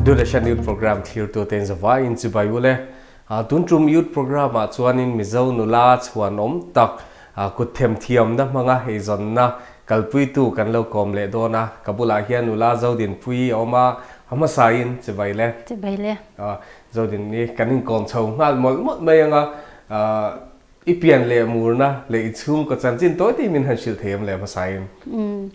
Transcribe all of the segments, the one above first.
Doordarshan Youth Programme thlirtute in zavaiin chibai ule. Tun tum Youth Programme ah chuanin Mizo nula chhuanawm tak kut themthiamna hmanga eizawnna kalpuitu kan lo kawm leh dawn a. Ka bulah hian nula Zodinpuii a awm a, a hmasain chibai le. Chibai le. Zodin i kan inkawm chho nghal mawlh mawlh mai anga i pian leh murna leh i chhungkaw chanchin tawi tih min han hrilh thei em le hmasain? Umm.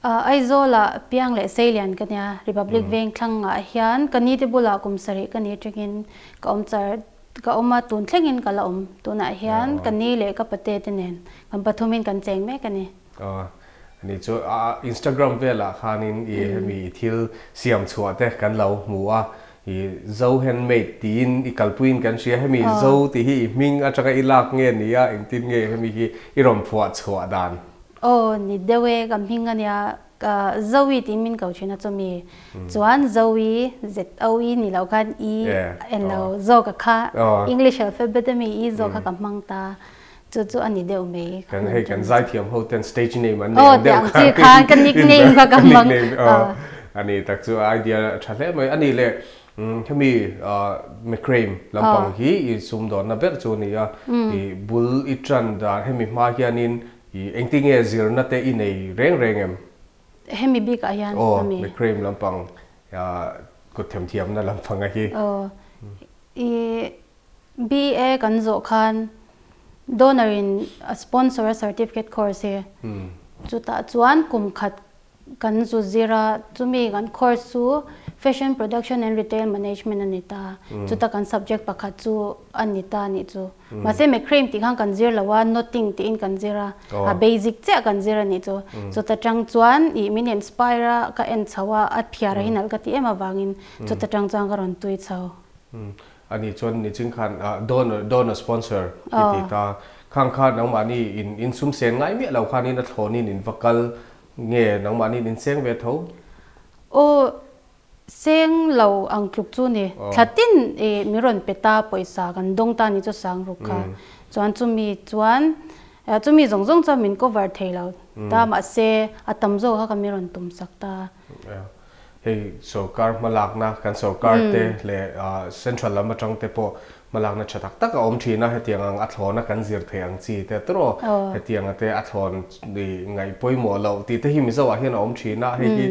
Aizawlah piang leh Seilian ka nia, Republic Veng thlangah hian ka nite bulah kum sarih ka ni atangin ka awm char ka awm a, tun thlengin ka la awm. Tunah hian ka ni leh ka pate te nen kan pathumin kan cheng mek a ni. Aw, ani chu Instagram velah khanin i hemi i thil siam chhuah te kan lo hmu a, i Zo handmade tiin i kalpuiin kan hria, hemi Zo tih hi i hming atanga i lak nge ni a, engtin nge hemi hi i rawn phuah chhuah dan? Aw ni deuh e, ka hming a nia, Zoe tiin min ko thin a chumi chuan Zoe, Z-O-E ni loh khan E en lo zawk a kha, English alphabet a mi E zawk kha ka hmang ta, chu chu a ni deuh mai. Kan hei kan zaithiam ho ten stage name an nei ang deuh kha. Aw tiang chi khan ka nickname kha ka hmang. A ni tak chu idea tha hle mai. A ni le hemi Mcrame lampang hi i sumdawnna ber chu a ni a, i bul i tan dan hemi hma hianin I engti nge zirna te i nei reng reng em? Hemi bik ah hian a mi. Aw, Mcrame lampang kut themthiamna lampang a hi. Aw, i BA kan zawh khan donor in a sponsor a certificate course hi. Chutah chuan kum khat Kan zu zir a, chumi kan course chu Fashion Production and Retail Management a ni ta. Chuta kan subject pakhat chu a ni ta nih chu. Mahse Mecrame tih khan kan zir lo a, Knotting tiin kan zir a, a basic chiah kan zir a nih chu. Chuta tang chuan ih min inspire a, ka en chho a, a phiar a hi nalh ka ti em avangin chuta tang chuan ka rawn tui chho. Ani chuan nichin khan donor donor sponsor i ti ta. Khang kha nangmahni in insum sen ngai miah lo khanin a thlawnin in va kal Nge nangmahni in seng ve tho? Aw, seng lo ang tluk chu ni. Thla tin i mi rawn pe ta pawisa kan dawng ta ni chu sang ruk kha. Chuan chumi chuan chumi zawng zawng chuan min cover thei lo ta mahse a tam zawk kha ka mi rawn tum sak ta. Hei sorkar hmalakna kan sorkar te leh central lam atang te pawh Hmalakna tha tak tak a awm thin a, hetiang ang a thlawna kan zir theih ang chi te tawh hetiang a te a thlawn ngaih pawimawh loh tih te hi Mizo ah hian a awm thin a, hei hi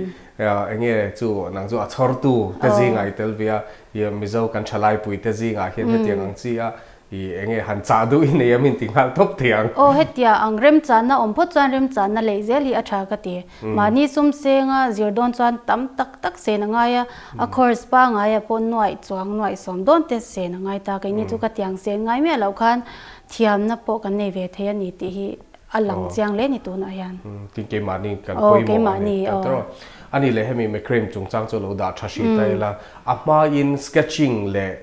eng nge chu nang chu a chhawrtu te zingah i tel ve a, Mizo kan thalaipui te zingah hian hetiang ang chi a i eng nge han chah duh i nei a min ti nghal tawp thei ang. Aw hetia ang remchahna awm phawt chuan remchahna lei zel hi a tha ka ti. Mahni sum senga zir dawn chuan tam tak tak sen a ngai a, a course pangaia pawh nuaih chuang nuaih sawm dawn te sen a ngai ta. Keini chu ka tiang sen ngai miah loh khan thiamna pawh kan nei ve thei a ni tih hi a lang chiang hle ni tunah hian. Tin keimahni kan pawimawh a ni ta tawh. A ni leh hemi Mcrame chungchang chu lo dah tha hrih ta ila, a hmain sketching leh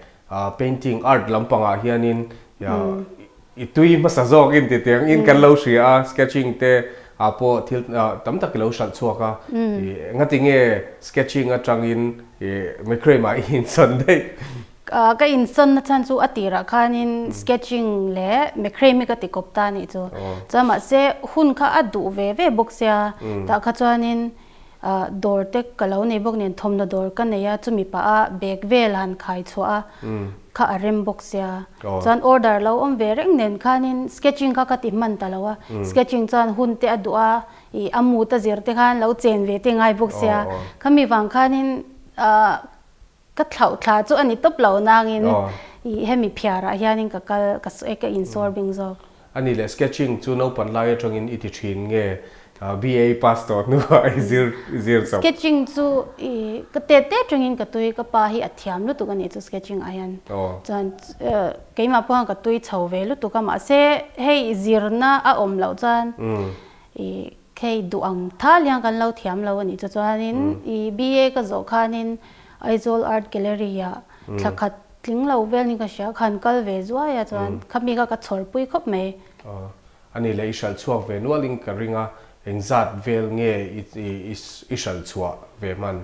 painting art lampangah hianin i tui hmasa zawk in ti tiang in kan lo hria a, sketching te ah pawh thil tam tak i lo hralh chhuak a, engati nge sketching atangin i Mcrame ah i insawn daih? Ka insawn na chhan chu a tirah khanin sketching leh Mcrame hi ka ti kawp ta anih chu. Chuan mahse hun kha a duh ve ve bawk sia, tah kha chuanin Dawr te ka lo nei bawk nen thawmhnaw dawr ka nei a, chumi pah a bag vel han khai chhuah a kha a rem bawk sia. Chuan order lo awm ve reng nen khanin sketching kha ka ti hman ta lo a, sketching chuan hun te a duh a, ih a mut a zir te khan lo chen ve te ngai bawk sia. Khami vang khanin ka thlauh thla chu a ni tawp lo nangin ih hemi phiarah hianin ka kal ka ka insawr bing zawk. A ni leh sketching chu naupan lai atangin i ti thin nge BA pass tawh hnuah i zir i zir chawp? Sketching chu ih ka tet te atangin ka tui ka pa hi a thiam lutuk a nih chu sketching ah hian chuan keimah pawh hian ka tui chho ve lutuk a mahse hei zirna a awm loh chuan ih Hei duh ang thal hian kan lo thiam lo a nih chu chuanin i BA ka zawh khanin Aizawl Art Gallery ah thla khat tling lo vel ni ka hria khan kal ve zuai a chuan khami kha ka chhawrpui khawp mai. Aw a ni le i hralh chhuak ve nualin ka ring a, engzat vel nge i hralh chhuah ve hman?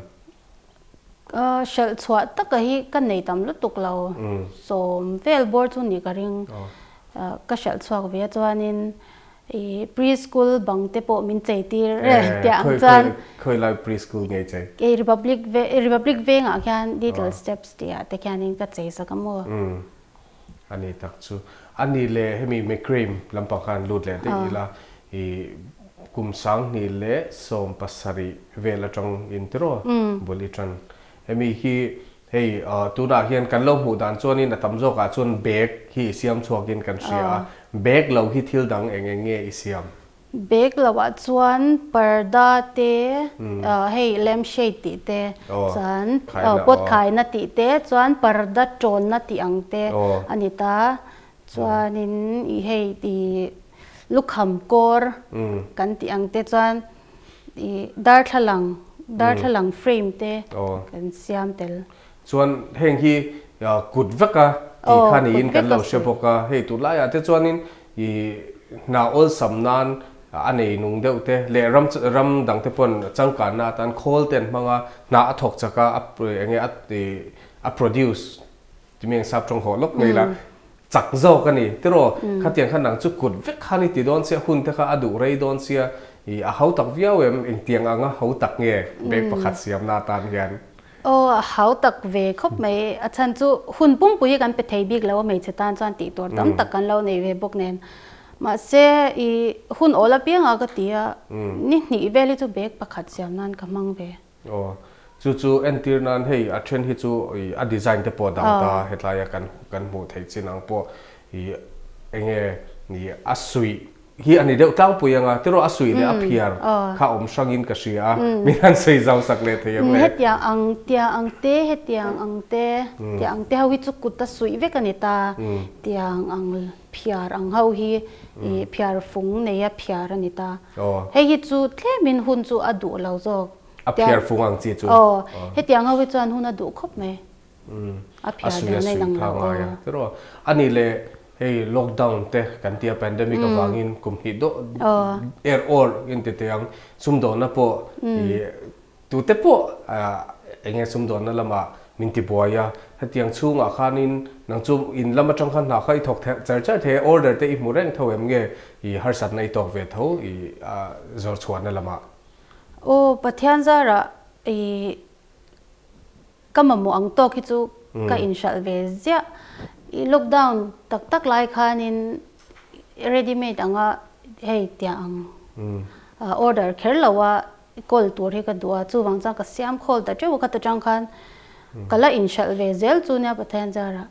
Hralh chhuah taka hi ka nei tam lutuk lo, sawm vel bawr chu ni ka ring ka hralh chhuak ve a chuanin. I pre-school bang te pawh min chei tir tiah ang chuan. Khawi lai pre-school nge chei? Kei Republic Republic vengah khian Little Steps tih ah te khianin ka chei sak a maw. A ni tak chu. A ni le hemi Mcrame lampang khan lut leh daih ila i kum 2017 vel atang in tiraw bul i tan. Hemi hi Hei tunah hian kan lo hmuh dan chuanin a tam zawkah chuan bag hi i siam chhuakin kan hria a, bag lo hi thil dang eng eng nge i siam? Bag loah chuan parda te, hei lamp shade tih te, chuan pot khaina tih te, chuan parda tawnna tih ang te a ni ta. Chuanin i hei i lukham kawr kan tih ang te chuan i darthlalang darthlalang frame te kan siam tel. Chuan heng hi kut veka tih kha niin kan lo hre bawk a, hei tunlaiah te chuanin i hna awlsam nan a nei nung deuh te leh ram ram dang te pawn changkanna atan khawl te an hmang a, hna a thawk chak a, enge a produce Timi ang sap tawng hawh lawk mai la, chak zawk a ni. Tiraw, khatiang khan nang chu kut vek khan i ti dawn sia, hun te kha a duh rei dawn sia, i a hau tak viau em, engtiang anga hau tak nge bag pakhat siamna atan hian? Aw, a hau tak ve khawp mai. A chhan chu hun pumpui hi kan pe thei bik lo a, hmeichhe tan chuan tih tur tam tak kan lo nei ve bawk nen. Mahse, i hun awl apiangah ka ti a, ni hnih vel hi chu bag pakhat siam nan ka hmang ve. Aw, chu chu entir nan hei a then hi chu i a design te pawh dang ta hetlaia kan kan hmuh theih chin ang pawh i enge i a suih hi a ni deuh tlangpui anga tiraw a suih leh a phiar kha awm hrangin ka hria a min han sawi zau sak leh thei ang le. Hetiang ang tiang ang te hetiang ang te tiang ang te ho hi chu kut a suih vek a ni ta tiang ang phiar ang ho hi i phiar fung neia phiar a ni ta. Hei hi chu tlemin hun chu a duh lo zawk. A phiar fung ang chi chu. Aw, hetiang ho hi chuan hun a duh khawp mai. A phiar deuh na inang lo. Tiraw, a nih leh hei lockdown te kan tia pandemic avangin kum hnih dawh er awr in ti teh ang sumdawnna pawh i tute pawh enge sumdawnna lamah min ti buai a, hetiang chhungah khanin nang chu in lam atang khan hna kha i thawk char char thei a, order te i hmu reng tho em nge i harsatna i tawk ve tho i zawr chhuahna lamah. Aw Pathian zarah i ka mamawh ang tawk hi chu ka inhralh ve ziah. I lockdown tak tak lai khanin ready made anga hei tiah ang order kher lo a call tur hi ka duh a, chuvang chuan ka siam khawl ta teuh a kha ta tang khan ka la inhralh ve zel chu nia Pathian zarah.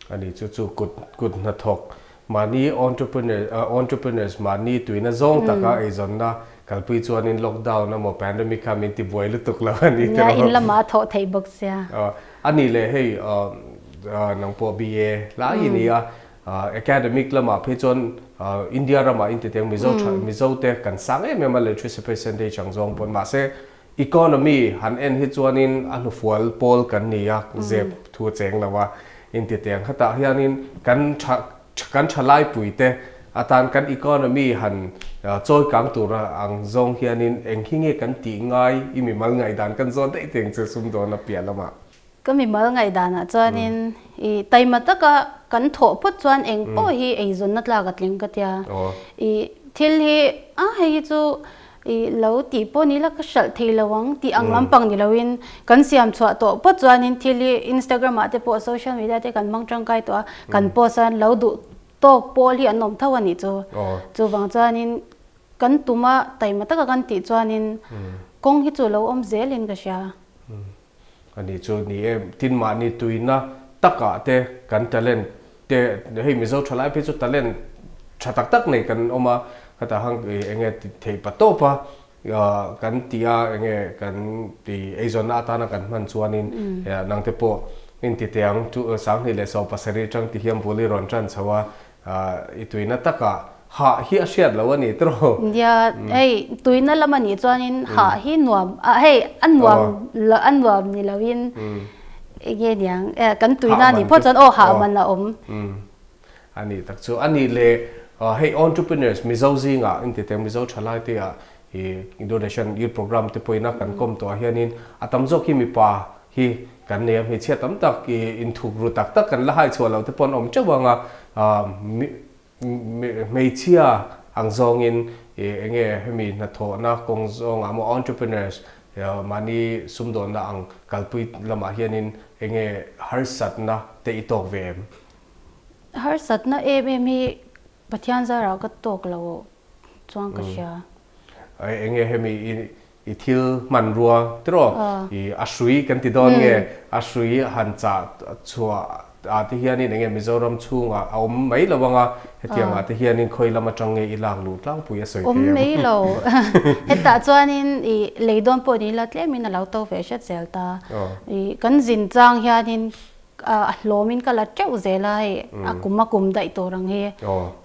Ani chu chu kut kut hnathawk mahni entrepreneur entrepreneurs mahni tuina zawng taka eizawnna kalpui chuanin lockdown emaw pandemic kha min ti buai lutuk lo a ni Nia in lamah a thawh theih bawk sia. A nih leh hei nang pawh BA lai i ni a, academic lamah phei chuan India ramah in ti teng Mizo tha Mizo te kan sang em em a literacy percentage ang zawng pawn mahse Economy han en hi chuanin a hnufual pawl kan ni a, zep thu a cheng lo a, intiteng khatah hianin kan tha kan tha laipuite atan kan economy han chawi kang tur ang zawng hianin eng hi nge kan tih ngai i mimal ngaihdan kan zawn daih teng chu sumdawn a piah lamah. Ka mimal ngaihdanah chuanin i taima taka kan thawh phawt chuan eng pawh hi eizawnna tlak a tling ka tia. I thil hi a hei hi chu i lo tih pawh ni la ka hralh thei lo ang tih ang lampang ni loin kan siam chhuah tawh phawt chuanin thil hi Instagram ah te pawh social media te kan hmang tangkai tawh a, kan post a lo duh tawk pawl hi an awm tho a nih chu. Chuvang chuanin Kan tuma taima taka kan tih chuanin kawng hi chu lo awm zelin ka hria. A ni chu ni e, tin mahni tuina takah te kan talent te hei Mizo thalai phei chu talent tha tak tak nei kan awm a, khatah hang enge ti theih pa tawp a kan ti a enge kan ti eizawnna atana kan hman chuanin nangte pawh inti teh ang chu 2017 atang ti hian bul i rawn tan chho a, I tuina takah hah hi a hriat lo a ni tiraw? Nia, hei tuina lam a nih chuanin hah hi nuam, hei a nuam a nuam ni loin enge niang kan tuina a nih phawt chuan aw hah man a awm. A nih tak chu. A nih leh hei entrepreneurs Mizo zingah inti teng Mizo thalai te ah i Indonesian youth program te pawhin a kan kawm tawh ah hianin a tam zawk hi mipa hi kan nei a, hmeichhia tam tak i inthuk ru tak tak kan la hai chhuah loh te pawh an awm teuh ang a, hmeichhia ang zawngin i enge hemi hnathawhna kawng zawngah maw entrepreneurs mahni sumdawnna ang kalpui lamah hianin enge harsatna te i tawk ve em? Harsatna em em hi Pathian zarah ka tawk lo chuan ka hria. Enge hemi i i thil hmanrua tiraw i a hrui kan ti dawn nge a hrui han chah chhuah ah te hianin enge Mizoram chhungah a awm mai lo anga hetiang ah te hianin khawi lam atang nge i lak luh tlangpui a sawi thei em? Awm mai lo. Hetah chuanin i lei dawn pawh ni ila tlemin a lo to ve hret zel ta. I kan zin chang hianin a hlawmin ka la teuh zel a hei a kum a kum daih tur ang hi.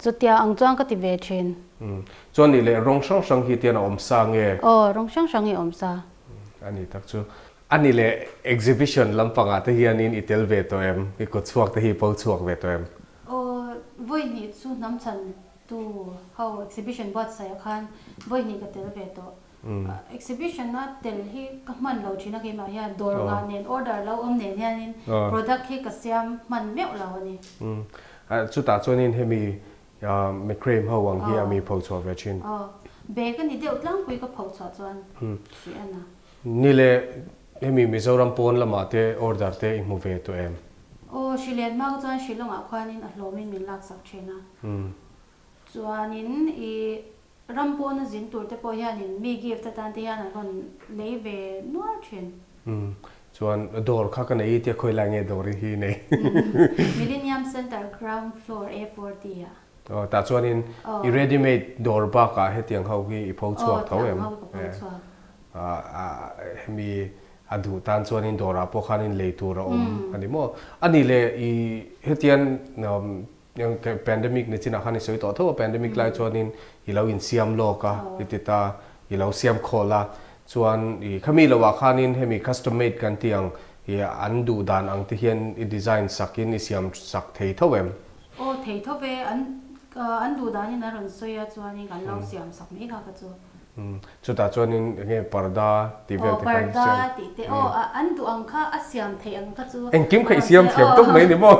Chutia ang chuan ka ti ve thin. Chuan nih leh rawng hrang hrang hi tian a awm sa nge? Aw, rawng hrang hrang hi a awm sa. A ni tak chu. A ni leh exhibition lampangah te hianin i tel ve tawh em? I kut chhuak te hi po chhuak ve tawh em? Aw, vawi hnih chu hnam chhan tu ho exhibition buatsaih ah khan vawi hnih ka tel ve tawh. Exhibition a tel hi ka hman lo thin a keimah hian dawr ngah nen order lo awm nen hianin product hi ka siam hman meuh lo a ni. Chutah chuanin hemi Macrame ho ang hi a mi pho chhuah ve thin. Aw, bag a ni deuh tlangpui ka pho chhuah chuan hrih a na. Ni le, hemi Mizoram pawn lamah te order te i hmu ve tawh em? Aw, Hrilen hma chuan Shillong-ah khuanin a hlawmin min laksak thin a. Chuanin i ram pawna zin tur te pawh hianin mi gift atan te hian an rawn lei ve nual thin. Chuan dawr kha ka nei i tia khawi lai nge dawr i hi nei? Millennium Centre ground floor A40 ah. Aw tah chuanin i ready made dawr bakah hetiang ho hi i pho chhuak tho em? Aw tiang ho ka pho chhuak. Hemi a duh tan chuanin dawrah pawh khanin lei tur a awm a ni maw? A nih leh i hetian Pandemic ni chinah khan i sawi tawh tho a, pandemic lai chuanin i lo insiam lawk a, i ti ta, i lo siam khawl a, chuan i khami lohah khanin hemi custom made kan tih ang i an duh dan ang te hian i design sakin i siam sak thei tho em? Aw thei tho ve, an an duh danin an rawn sawi a chuanin kan lo siam sak mai kha ka chu. Chutah chuanin eng nge parda tih vel te kha siam. Aw parda tih te aw an duh ang kha a siam theih ang kha chu. Engkim kha i siam thiam tawp mai ni maw?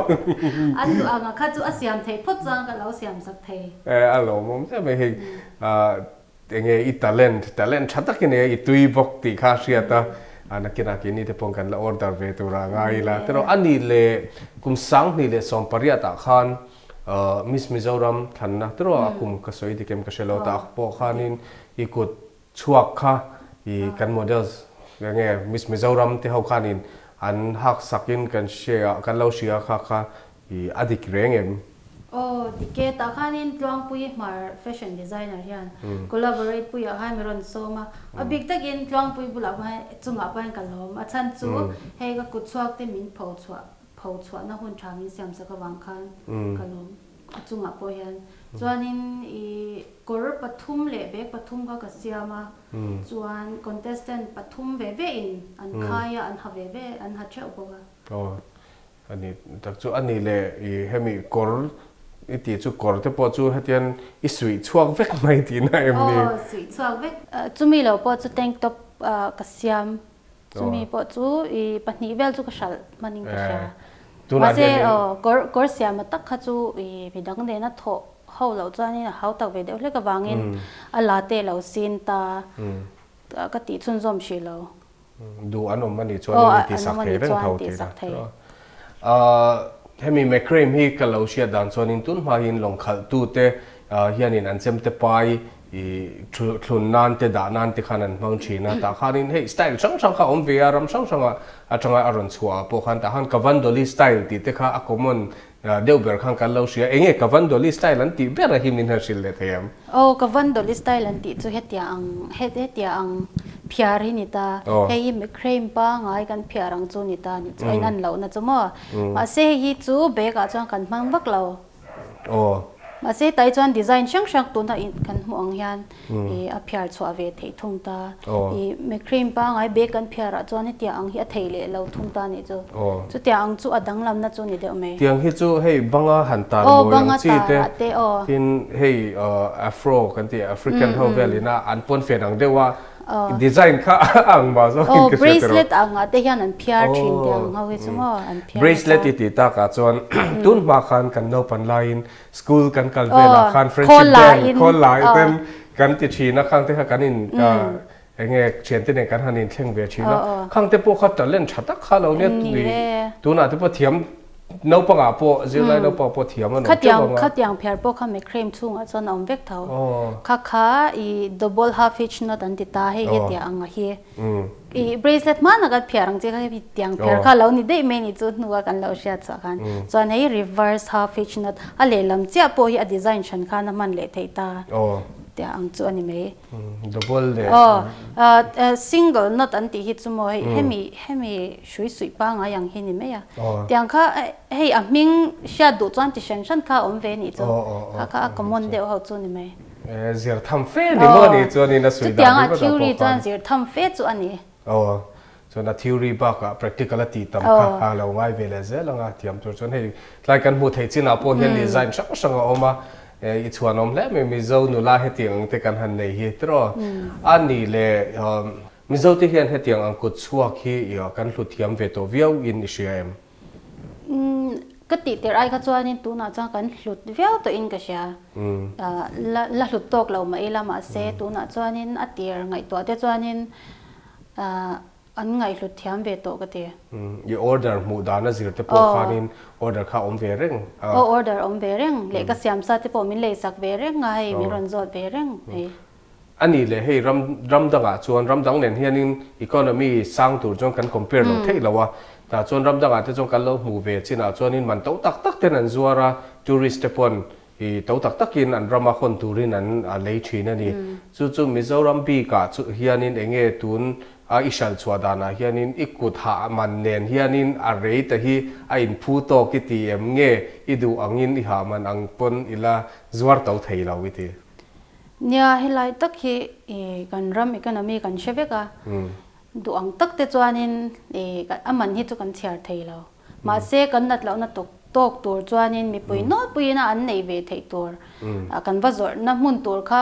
An duh ang kha chu a siam theih phawt chuan ka lo siam sak thei. E a lawmawm hle mai hei eng nge i talent talent tha takin eng nge i tui bawk tih kha a hriat a nakinah keini te pawh kan la order ve tur a ngai ila tiraw a nih leh kum 2018 ah khan Miss Mizoram thlanna tiraw a kum ka sawi dik em ka hre lo ta pawh khanin i kut chhuak kha i kan models enge Miss Mizoram te ho khanin an hak sakin kan hria kan lo hria kha kha i a dik reng em? Aw dik e, tah khanin Tluangpui Hmar fashion designer hian collaborate puiah khan mi rawn sawm a, a bik takin Tluangpui bulah pawh hian chungah pawh hian ka lawm a chhan chu hei ka kut chhuak te min pho chhuah Pho chhuahna hun tha min siam sak avang khan ka lawm a chungah pawh hian. Chuanin i kawr pathum leh bag pathum kha ka siam a, chuan contestant pathum ve ve in an khai a, an ha ve ve, an ha theuh bawk a. Aw, a ni tak chu a ni le i hemi kawr i tih chu kawr te pawh chu hetian i suih chhuak vek mai tihna em ni? Aw, suih chhuak vek. Chumi lo pawh chu tank top ka siam Chumi pawh chu i pahnih vel chu ka hralh hmanin ka hria. Mahse kawr siama tak kha chu i midang nena thawh ho loh chuanin a hau tak ve deuh hlek avangin a la te lo sin ta ka tih chhunzawm hrih lo. Duh an awm anih chuanin i tihsak thei reng tho tih a. Hemi Macrame hi ka lo hriat dan chuanin tun hma hian lawng khalhtute hianin an chemte pai I thlun nan te dah nan te khan an hmang thin a, tah khanin hei style hrang hrang kha a awm ve a, ram hrang hranga atanga a rawn chhuah ah pawh khan tah khan Kavandoli style tih te kha a common deuh ber khan kan lo hria, enge Kavandoli style an tih ber a hi min han hrilh leh thei ang? Aw, Kavandoli style an tih chu hetia ang hetia ang phiar hi ni ta, hei hi Macrame pangai kan phiar ang chu ni ta ni chu a in an lohna chu maw, mahse hei hi chu bag ah chuan kan hmang vak lo. Aw. Mahse tai chuan design hrang hrang tuna kan hmuh ang hian i a phiar chhuah ve theih thung ta. I macrame pangai bag kan phiar ah chuan hetiang ang hi a thei leh lo thung ta nih chu. Chutiang ang chu a danglamna chu ni deuh mai. Tiang hi chu hei banga han tar mawi ang chi te tin hei afro kan tih African ho velin a an pawn fen ang deuh a. Design kha a ang mah zawk in ka hria tiraw. Aw bracelet ang ah te hian an phiar thin tih ang ho hi chu maw an phiar nasa. Bracelet i tih tak ah chuan tun hma khan kan naupan laiin school kan kal vel ah khan friendship band khawl lai ten kan ti thin a khang te kha kan in eng nge thian te nen kan han in thleng ve thin a khang te pawh kha talent tha tak kha lo nia tunah te pawh thiam Naupang ah pawh zirlai naupang pawh thiam an awm teuh ang a. Khatiang phiar pawh kha Mekhrem chhungah chuan a awm vek tho. Kha kha i double half hitch knot an ti ta hei hi tiang ang a hi. I bracelet hmanah kan phiar ang che kha hei tiang phiar kha lo ni daih mai ni chu hnua kan lo hriat chhuah khan. Chuan hei reverse half hitch knot a lehlam chiah pawh hi a design hran khan a hman leh theih ta tiang ang chu a ni mai. Double leh. Aw, single knot an tih hi chu maw hei hemi hemi hrui suih pangai ang hi ni mai a. Tiang kha hei a hming hriat duh chuan ti hran hran kha a awm ve nih chu. Kha kha a common deuh ho chu ni mai. Zir tham fe ni maw ni chuanin a suih dan ringawt ah pawh khan. Chutiang a theory chuan zir tham fe chu a ni. Aw, chuan a theory bakah practical a tih tam kha a lo ngai ve leh zel ang a, thiam tur chuan hei tlai kan hmuh theih chinah pawh hian design hrang hrang a awm a, i chhuan awm hle mai Mizo nula hetiang ang te kan han nei hi tiraw a ni le Mizo te hian hetiang ang kut chhuak hi kan hlut thiam ve tawh viau in i hria em? Ka tih tirh ai kha chuanin tunah chuan kan hlut viau tawhin ka hria. La hlut tawk lo mah ila mahse tunah chuanin a tir ngaihtuah te chuanin an ngaihhlut thiam ve tawh ka ti. I order hmuh dana zir te pawh khanin order kha awm ve reng a. Aw order awm ve reng, lehkha siam sa te pawh min leisak ve reng a hei min rawn zawt ve reng hei. A nih leh hei ram ram dangah chuan ram dang nen hianin economy sang tur chuan kan compare lo theih lo a, tah chuan ram dangah te chuan kan lo hmuh ve chinah chuanin man to tak tak ten an zuar a, tourist te pawn i to tak takin an rama hawn turin an lei thin a ni. Chu chu Mizoram bikah chu hianin eng nge tun a i hral chhuah danah hianin i kut hah man nen hianin a rei ta hi a inphu tawk i ti em nge i duh angin i hah man ang pawn i la zuar to thei lo i ti. Nia, helai tak hi i kan ram economy kan hre vek a, duh ang tak te chuanin i a man hi chu kan chhiar thei lo. Mahse kan nat lohna tawk tawk tur chuanin mipui nawlpuiin a an neih ve theih tur kan va zawrhna hmun tur kha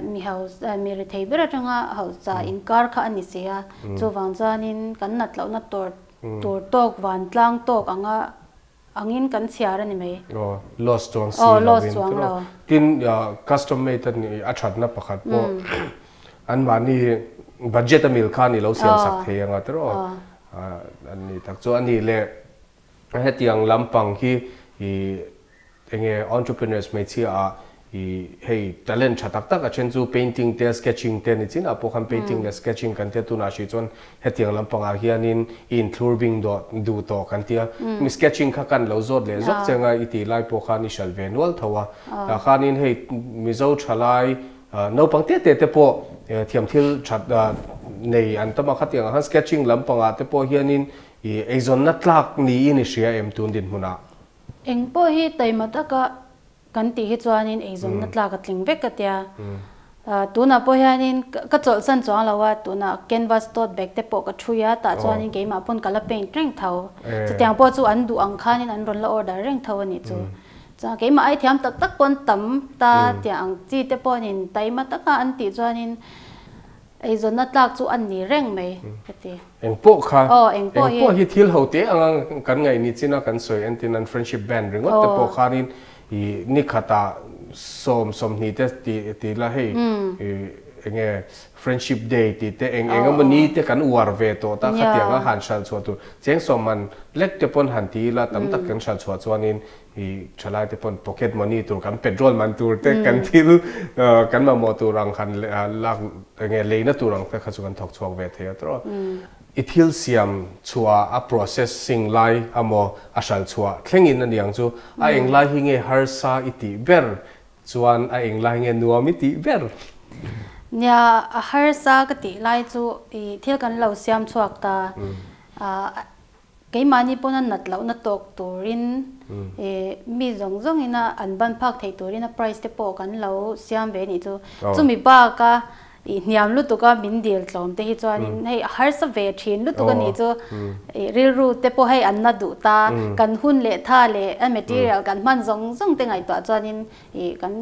mi hausa mi rethei ber atanga hausa inkar kha a ni si a, chuvang chuanin kan nat lohna tur tur tawk vantlang tawk anga Angin kan chhiar a ni mai. Aw, loss chuang si lo in tiraw. Tin, custom made a ni a thatna pakhat pawh anmahni budget a mil khan i lo siam sak thei anga tiraw. An ni tak chu a ni le hetiang lampang hi i enge entrepreneurs hmeichhia ah I hei talent tha tak tak a then chu painting te sketching te ni chinah pawh khan painting leh sketching kan tia tunah hrih chuan hetiang lampangah hianin i inthlur bing dawh duh tawh kan tia mi sketching kha kan lo zawt leh zawk cheng a i tih lai pawh khan i hral ve nual tho a tah khanin hei Mizo thalai naupang te te te pawh thiam thil that nei an tam a khatiang ah khan sketching lampangah te pawh hianin i eizawnna tlak niin i hria em tun dinhmunah. Eng pawh hi taima taka Kan tih hi chuanin eizawnna tlak a tling vek ka tia. Tunah pawh hianin ka chawlhsan chuang lo a, tunah canvas tote bag te pawh ka thui a, tah chuanin keimah pawn ka la paint reng tho. Chutiang pawh chu an duh ang khanin an rawn la order reng tho a nih chu. Chuan keimah ai thiam tak tak pawn tam ta tiang ang chi te pawhin taima taka an tih chuanin eizawnna tlak chu a ni reng mai ka ti. Eng pawh kha, eng pawh hi thil ho te anga kan ngaih ni chin a kan sawi entin an friendship band ringawt te pawh khanin i nikhatah sawm sawmhnih te ti ti la hei i enge friendship day tih te eng eng emaw ni te kan uar ve tawh ta khatiang a han hral chhuah tur cheng sawm man lek te pawn han ti ila tam tak kan hral chhuah chuanin I thalai te pawn pocket money tur kan petrol man tur te kan thil kan mamawh tur ang han lak enge leina tur ang te kha chu kan thawk chhuak ve thei a tawh. I thil siam chhuah a processing lai amaw a hral chhuah thleng in aniang chu a eng lai hi nge harsa i tih ber chuan a eng lai nge nuam i tih ber? Nia a harsa ka tih lai chu i thil kan lo siam chhuak ta Keimahni pawn a nat lohna tawk turin mi zawng zawngin a an ban phak theih turin a price te pawh kan lo siam ve nih chu. Chumi baka i hniam lutuk a min dil tlawm te hi chuanin hei a harsa ve thin lutuk a nih chu. Rilru te pawh hei an na duh ta, kan hun leh tha leh a material kan hman zawng zawng te ngaihtuah chuanin i kan.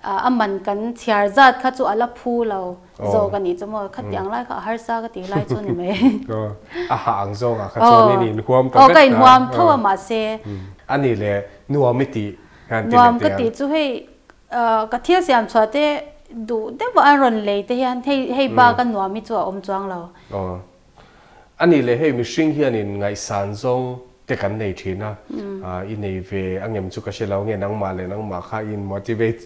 a man kan chhiar zat kha chu a la phu lo zawk a nih chu maw khatiang lai kha a harsa ka tih lai chu ni mai. A hah ang zawngah kha chuan in inhuam ta vek ta. Aw ka inhuam tho a mahse. A nih leh nuam i tih khan ti leh teh ang. Nuam ka tih chu hei ka thil siam chhuah te duh deuh a an rawn lei te hian hei hei bak a nuam hi chu a awm chuang lo. A nih leh hei mihring hianin ngaihsan zawng te kan nei thin a, i nei ve a ngem chu ka hre lo nge nangmah leh nangmah kha i in motivate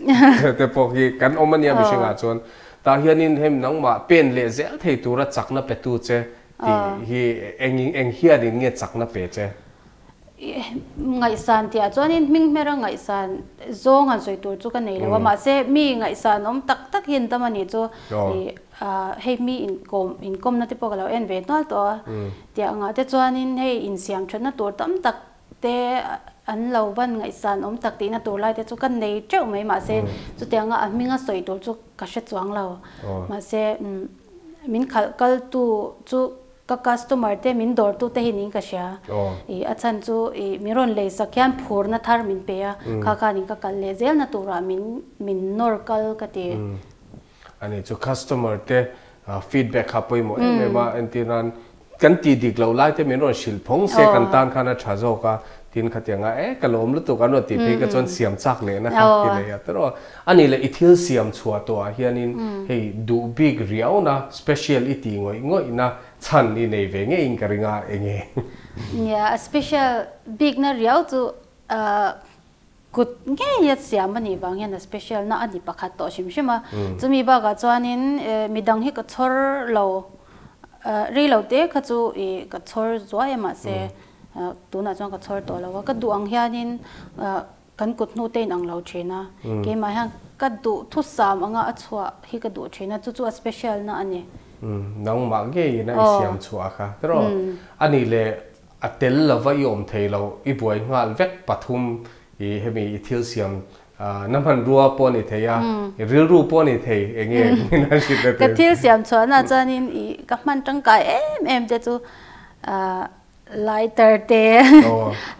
te pawh hi kan awm a nia mihring ah chuan. Tah hianin hei nangmah pen leh zel thei tura chakna pe tu che tih hi eng eng hianin nge chakna pe che? Ngaihsan tih ah chuanin hming hmera ngaihsan zawng han sawi tur chu ka nei lo a, mahse mi ngaihsan awm tak tak hi an tam a nih chu hei mi inkawm inkawmna te pawh ka lo en ve hnual tawh a, tih angah te chuanin hei insiam thatna tur tam tak te an lo van ngaihsan awm tak tihna tur lai te chu ka nei teuh mai mahse chutianga a hminga sawi tur chu ka hre chuang lo, mahse min khalh kaltu chu Ka customer te min dawr tu te hi niin ka hria. I a chhan chu i min rawn lei sak hian phurna thar min pe a, kha khanin ka kal leh zelna turah min min nawr kal ka ti. Ani chu customer te feedback kha pawimawh em em a, entir nan kan tih dik loh lai te min rawn hrilh phawng se kan tan khan a tha zawk a, tin khatiang a e ka lawm lutuk an rawn tih phei kha chuan siam chak lehna kha ti leh a tawrh a. Ani leh i thil siam chhuah tawhah hianin hei duh bik riauna special i tih ngawih ngawihna chhan i nei ve ngeiin ka ring a, enge? Nia, a special bikna riau chu kut ngeia siam a nih vang hian a special na a ni pakhat tawh hrim hrim a. Chumi bakah chuanin midang hi ka chhawr lo, rei lo te kha chu i ka chhawr zuai a mahse tunah chuan ka chhawr tawh lo a, ka duh ang hianin Kan kut hnu te in ang lo thin a, keimah hian ka duh thusam anga a chhuah hi ka duh thin a, chu chu a special na a ni. Nangmah ngeiin a i siam chhuah kha tiraw? A nih leh a tel lova i awm thei lo, i buai nghal vek pathum i hemi i thil siam na hmanrua pawh a ni thei a, i rilru pawh a ni thei enge min han hrilh na te? Ka thil siam chhuahna chuanin i ka hman tangkai em em te chu Lighter te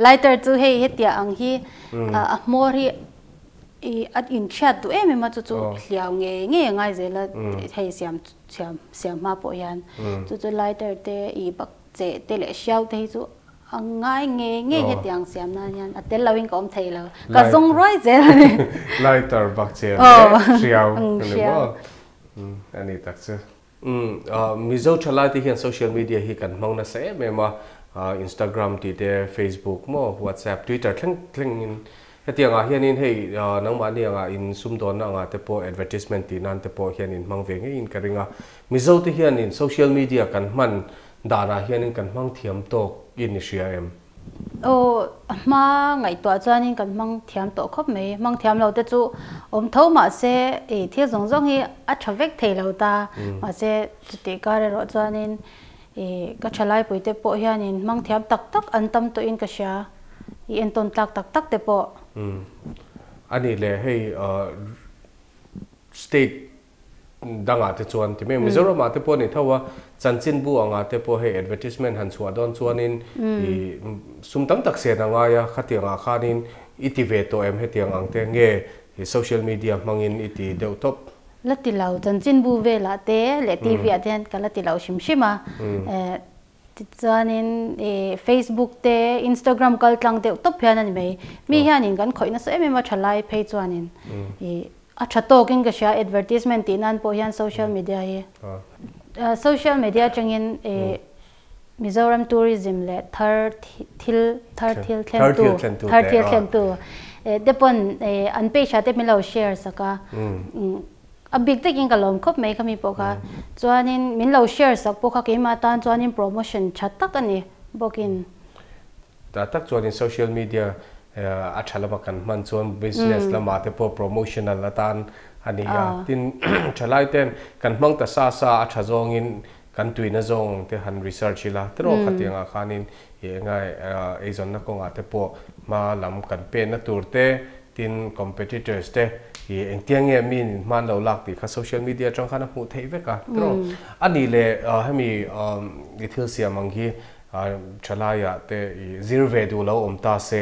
lighter chu hei hetiah ang hi a hmawr hi i a inchhiat duh em em a chu chu hliau ngei ngei a ngai zel a hei siam siam siam hma pawh hian chu chu lighter te i bak cheh te leh hriau te hi chu a ngai ngei ngei hetiang siam nan hian a tel loin ka awm thei lo ka zawng ruai zel a ni. Lighter bak cheh leh hriau a ni maw a ni tak chu. Umm Mizo thalai te hian social media hi kan hmang nasa em em a, Instagram tih te, Facebook maw, WhatsApp, Twitter thleng thleng in hetiang ah hianin hei nangmahni angah in sumdawnna angah te pawh advertisement tih nan te pawh hian in hmang ve ngeiin ka ring a. Mizo te hianin social media kan hman danah hianin kan hmang thiam tawk in i hria em? Aw, a hma ngaihtuah chuanin kan hmang thiam tawh khawp mai. Hmang thiam lo te chu awm tho mahse i thil zawng zawng hi a tha vek thei lo ta. Mahse chutih kar erawh chuanin i ka tha laipui te pawh hianin hmang thiam tak tak an tam tawhin ka hria. I entawn tlak tak tak te pawh. A nih leh hei state dangah te chuan ti mai Mizoramah te pawh a ni tho a, chanchinbu angah te pawh hei advertisement han chhuah dawn chuanin ih sum tam tak sen a ngai a, khatiangah khanin i ti ve tawh em hetiang ang te nge social media hmangin i ti deuh tawp? La ti lo, chanchinbu velah te leh TV ah te hian ka la ti lo hrim hrim a, Tichuanin i Facebook te Instagram kal tlang deuh tawp hian a ni mai. Mi hianin kan khawih nasa em em a tha lai phei chuanin i a tha tawkin ka hria advertisement tih nan pawh hian social media hi. Social media atangin i Mizoram tourism leh thar thil thar thil thlentu thar thil thlentu te pawn an page ah te min lo share sak a. A bik takin ka lawm khawp mai khami pawh kha. Chuanin min lo share sak pawh kha keimah tan chuanin promotion tha tak a ni bawkin. Tah tak chuanin social media a tha lama kan hman chuan business lamah te pawh promotional atan a ni a. Tin, thalai ten kan hmang ta sa sa a tha zawngin kan tuina zawng te han research ila tiraw khatiangah khanin i engai eizawnna kawngah te pawh hma lam kan penna tur te Tin, competitors te hi engtiang nge mi in hman lo lak tih kha social media atang khan a hmuh theih vek a, tiraw? A nih leh hemi i thil siam ang hi thalaiah te i zir ve duh lo awm ta se,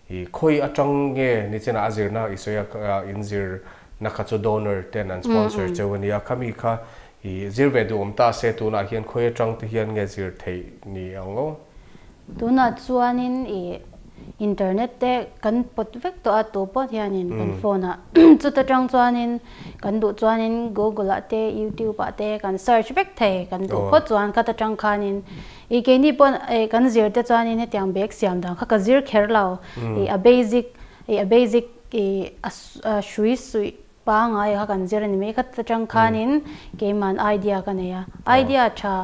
i khawi atang nge nichinah a zirna i sawi a, in zir na kha chu donor ten an sponsor cheu a nia. Khami kha i zir ve duh awm ta se tunah hian khawi atang te hian nge zir theih ni ang aw? Tunah chuanin i internet te kan pawt vek tawh a, tu pawh hianin kan phone ah chuta tang chuanin kan duh chuanin Google ah te YouTube ah te kan search vek thei, kan duh phawt chuan khata tang khanin i keini pawh kan zir te chuanin hetiang bag siam dan kha ka zir kher lo, i a basic i a basic i a hrui suih pangai kha kan zir a ni mai, khata tang khanin keiman idea ka nei a, idea tha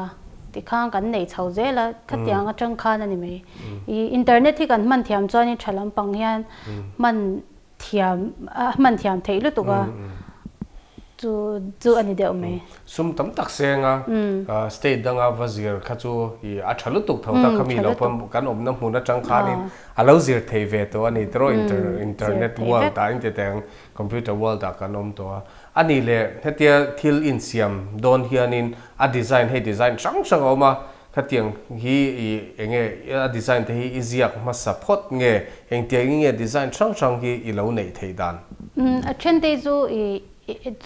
tikhan kan nei chho zel a, khatiang atang khan a ni mai. I internet hi kan hman thiam chuanin tha lampang hian hman thiam hman thiam theih lutuk a, chu chu a ni deuh mai. Sum tam tak seng a, state danga va zir kha chu i a tha lutuk tho ta, khami lo pawn kan awmna hmun atang khanin a lo zir thei ve tawh a ni tawh internet world ah engti teng computer world ah kan awm tawh a. A nih leh hetia thil insiam dawn hianin a design hei design hrang hrang a awm a, khatiang hi i enge a design te hi i ziak hmasa phawt nge engtiang in nge design hrang hrang hi i lo neih theih dan? A then te chu i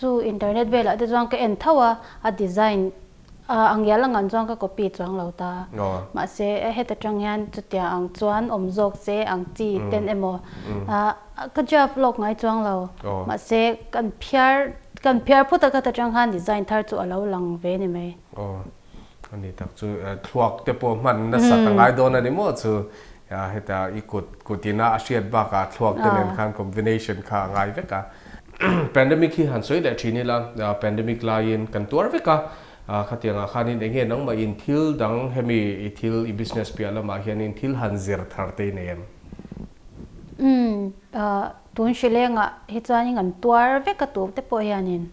chu internet velah te chuan ka en tho a, a design a ngial ang ang chuan ka copy chuang lo ta. Mahse heta tang hian chutia ang chuan awm zawk se ang chi ten emaw ka draft lawk ngai chuang lo. Mahse kan phiar kan phiar phawt a khata tang khan design thar chu a lo lang ve ni mai. Aw ani tak chu thluak te pawh hman nasa ta ngai dawn a ni maw chu heta i kut kutina a hriat bakah thluak te nen khan combination kha a ngai vek a. Pandemic hi han sawi leh thin ila, pandemic laiin kan tuar vek a, khatiangah khanin eng nge nangmah in thil dang hemi i thil i business piah lamah hianin thil han zir thar te i nei em? Umm, tun hrilengah hi chuanin kan tuar vek a tu te pawh hianin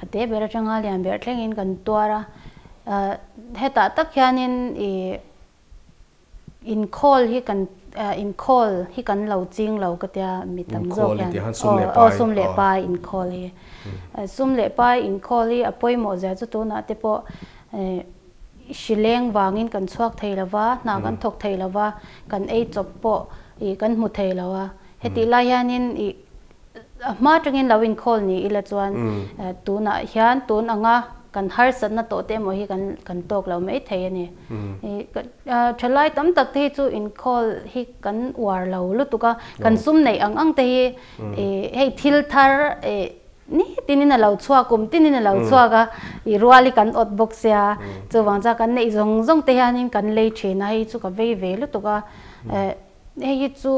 a te ber atanga lian ber thlengin kan tuar a, hetah tak hianin i Inkhawl hi kan inkhawl hi kan lo ching lo ka tia mi tam zawk hian aw sum leh pai inkhawl hi sum leh pai inkhawl hi a pawimawh zia chu tunah te pawh hrileng vangin kan chhuak thei lo va hna kan thawk thei lo va kan ei chawp pawh ih kan hmu thei lo a hetih lai hianin ih A hma atangin lo inkhawl ni ila chuan tunah hian tun anga kan harsatna tawh te emaw hi kan kan tawk lo mai thei a ni. Thalai tam tak te hi chu inkhawl hi kan uar lo lutuk a, kan sum neih ang ang te hi hei thil thar nitinin a lo chhuak, kum tinin a lo chhuak a, i rual hi kan awt bawk sia, chuvang chuan kan neih zawng zawng te hianin kan lei thin a, hei chu ka vei ve lutuk a. Hei hi chu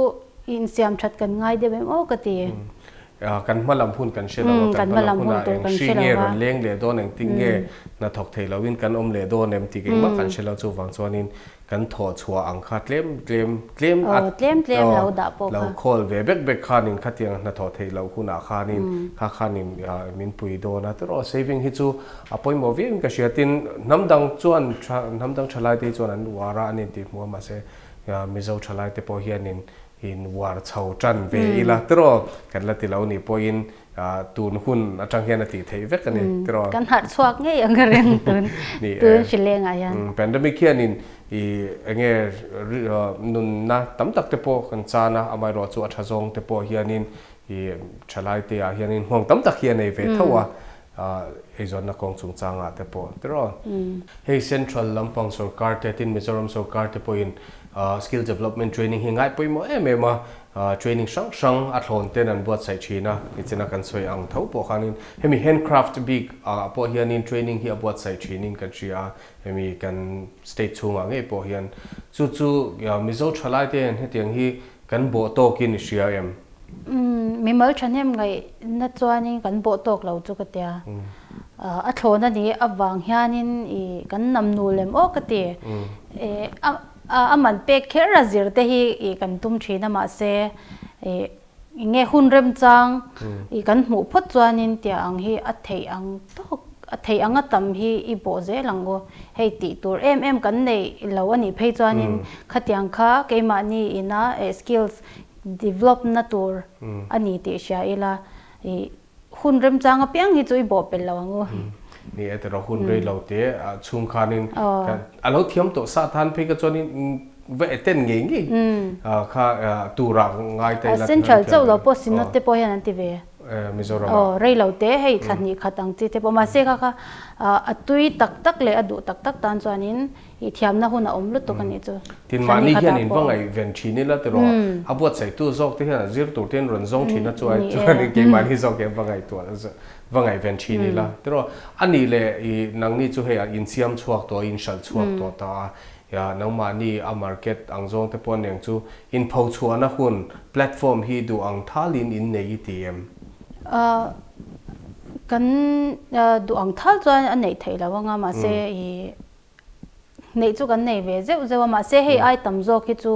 insiam that kan ngai deuh em aw ka ti. Kan hma lam hun kan hre lo a, kan hma lam hunah eng hri nge rawn leng leh dawn, engtin nge hnathawk thei loin kan awm leh dawn em tih engmah kan hre lo, chuvang chuanin kan thawh chhuah ang kha tlem tlem tlem a tlem tlem lo dah pawh kha lo khawl ve bek bek khanin khatiang hnathawh theih loh hunah khanin kha khanin min pui dawn a, tiraw saving hi chu a pawimawh viauin ka hria, tin hnam dang chuan hnam dang thalai te hi chuan an uar a, an intihhmuh a mahse Mizo thalai te pawh hianin in uar chho tan ve ila tiraw kan la ti lo nih pawhin tun hun atang hian a tih theih vek a ni tiraw. Kan harh chhuak ngei ang ka ring tun tun hrilengah hian. Pandemic hianin i enge nunna tam tak te pawh kan chan a, amaherawh chu a tha zawng te pawh hianin i thalai te ah hianin nghawng tam tak hi a nei ve tho a. Eizawnna kawng chungchangah te pawh tiraw. Hei Central lampang sorkar te tin Mizoram sorkar te pawhin skill development training hi ngai pawimawh em em a, training hrang hrang a thlawn ten an buatsaih thin a, nichina kan sawi ang tho pawh khanin hemi handcraft bik ah pawh hianin training hi a buatsaih thinin kan hria a, hemi kan state chhungah ngei pawh hian chu chu Mizo thalai te hian hetiang hi kan bawh tawkin i hria em? Mimal thahnem ngaihna chuanin kan bawh tawk lo chu ka tia. A thlawn a nih avang hianin i kan nam nu lem aw ka ti. A man pek kher a zir te hi i kan tum thin a mahse i nge hun remchang i kan hmuh phawt chuanin tia ang hi a theih ang tawk a theih ang a tam hi i bawh zel ang u. Hei tih tur em em kan neih lo a nih phei chuanin khatiang kha keimahni ina skills Develop na tur a ni tih hria ila i hun remchang apiang hi chu i bawh pel lo ang u. Ni e tiraw hun rei lo te chhung khanin a lo thiam tawh sa tan phei ka chuanin va attend ngei ngei kha turah ngai ta ila. Central chauh lo pawh Synod te pawh hian an ti ve. Mizoram ah. Aw rei lo te hei thla hnih khat ang chi te pawh mahse kha kha a tui tak tak leh a duh tak tak tan chuanin i thiamna hun a awm lutuk a nih chu. Tin Thla mahni hnih hian khatah in pawh va a awm. ngaihven thin ila tiraw a buatsaihtu zawk te hian a zir tur te in rawn zawng thin a chuai Ni e. chuanin keimahni zawk hian va ngaihtuah va ngaihven thin ila tiraw a nih leh i nangni chu hei a insiam chhuak tawh a inhralh chhuak tawh ta a Ya, nangmahni a market ang zawng te pawh neng chu inpho chhuahna hun, platform, hi duh ang thalin in nei i ti em? A, kan duh ang thal chuan a neih theih lo anga, mahse i neih chu kan nei ve zeuh zeuh a, mahse hei ai tam zawk hi chu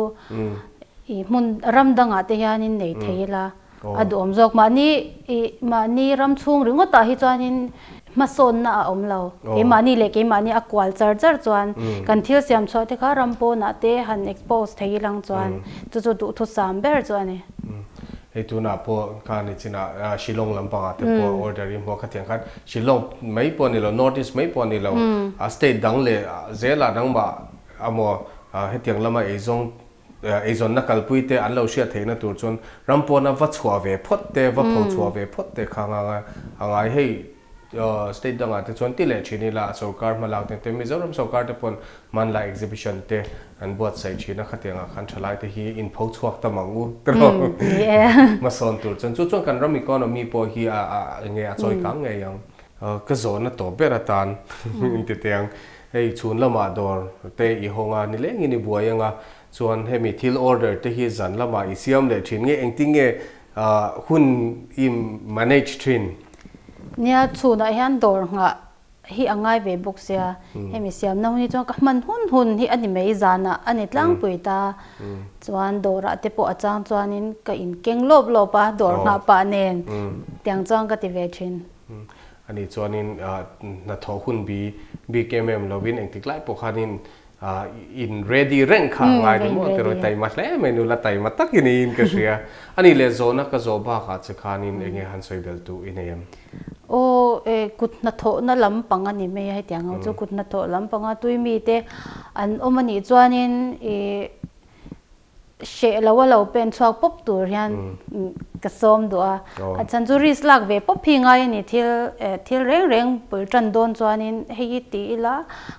i hmun ram dangah te hianin nei thei ila A duhawm zawk. Mahni ih mahni ram chhung ringawtah hi chuanin hmasawnna a awm lo. Keimahni leh keimahni a kual char char chuan kan thil siam chhuah te kha ram pawnah te han expose thei ilang chuan chu chu duhthusam ber chu a ni. Hei tunah pawh kha ni chinah Shillong lampangah te pawh order i hmuh a khatiang khan Shillong mai pawh a ni lo, North East mai pawh a ni lo, state dang leh zelah nangmah amaw hetiang lama eizawng Eizawnna kalpui te an lo hriat theihna tur chuan ram pawna va chhuah ve phawt te, va pho chhuah ve phawt te kha a ngai. Hei state dangah te chuan ti leh thin ila a sorkar hmalak te te Mizoram sorkar te pawn hmanlai exhibition te an buatsaih thin a, khatiangah khan thalai te hi in pho chhuak ta mang u tiraw hmasawn tur chuan. Chu chuan kan ram economy pawh hi a enge a chawi kang ngei ang. Ka zawhna tawp ber atan inti teh ang. Hei chhun lamah dawr te i hawng a, nilengin i buai anga, chuan hemi thil order te hi zan lamah i siam leh thin nge, engtin nge hun i manage thin? Nia, chhunah hian dawr nghah hi a ngai ve bawk sia, hemi siamna hun hi chuan ka hman hun hun hi a ni mai, zanah a ni tlangpui ta, chuan dawrah te pawh a chang chuanin ka inkeng lawp lawp a, dawr nghah pah nen tiang chuan ka ti ve thin. Ani chuanin hnathawh hun bi bik em em lovin engtik lai pawh khanin in ready reng kha a ngai ni maw tiraw taima hle mai nula taima takin in ka hria. Ani leh zawhna ka zawh bakah che khanin enge han sawi bel tu i nei em? Aw e kut hnathawhna lampang a ni mai a hetiang ho chu kut hnathawh lampanga tui mite an awm anih chuanin i Hreh lo a lo pen chhuak pawp tur hian ka sawm duh a, a chhan chu risk lak ve pawp hi ngai a ni, thil thil reng reng bul tan dawn chuanin hei hi ti ila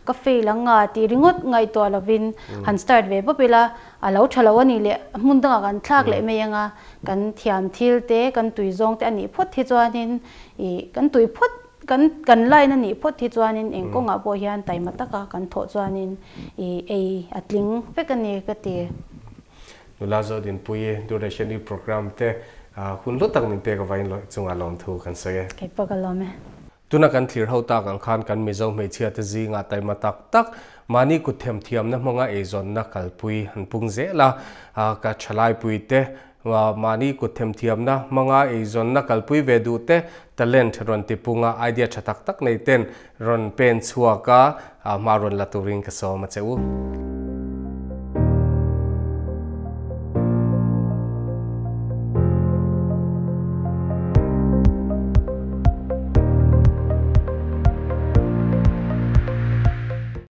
ka fail ang nga tih ringawt ngaihtuah lovin han start ve pawp ila a lo tha lo a nih leh hmun dangah kan thlak leh mai ang a, kan thiam thil te kan tui zawng te a nih phawt hi chuanin ih kan tui phawt Kan kan line a nih phawt hi chuanin eng kawngah pawh hian taima taka kan thawh chuanin i ei a tling vek a ni ka ti. Nula Zodinpuii Duration i program te hun hlu tak min pek avain lo chungah lawmthu kan sawi e. Kei pawh ka lawm e. Tuna kan thlir ho tak ang khan kan Mizo hmeichhia te zingah taima tak tak mahni kut themthiamna hmanga eizawnna kalpui an pung zel a, ka thalaipui te Mahni kut themthiamna hmanga eizawnna kalpui ve duh te talent rawn tipunga idea tha tak tak nei ten rawn pen chhuak a, hma rawn la turin ka sawm a che u.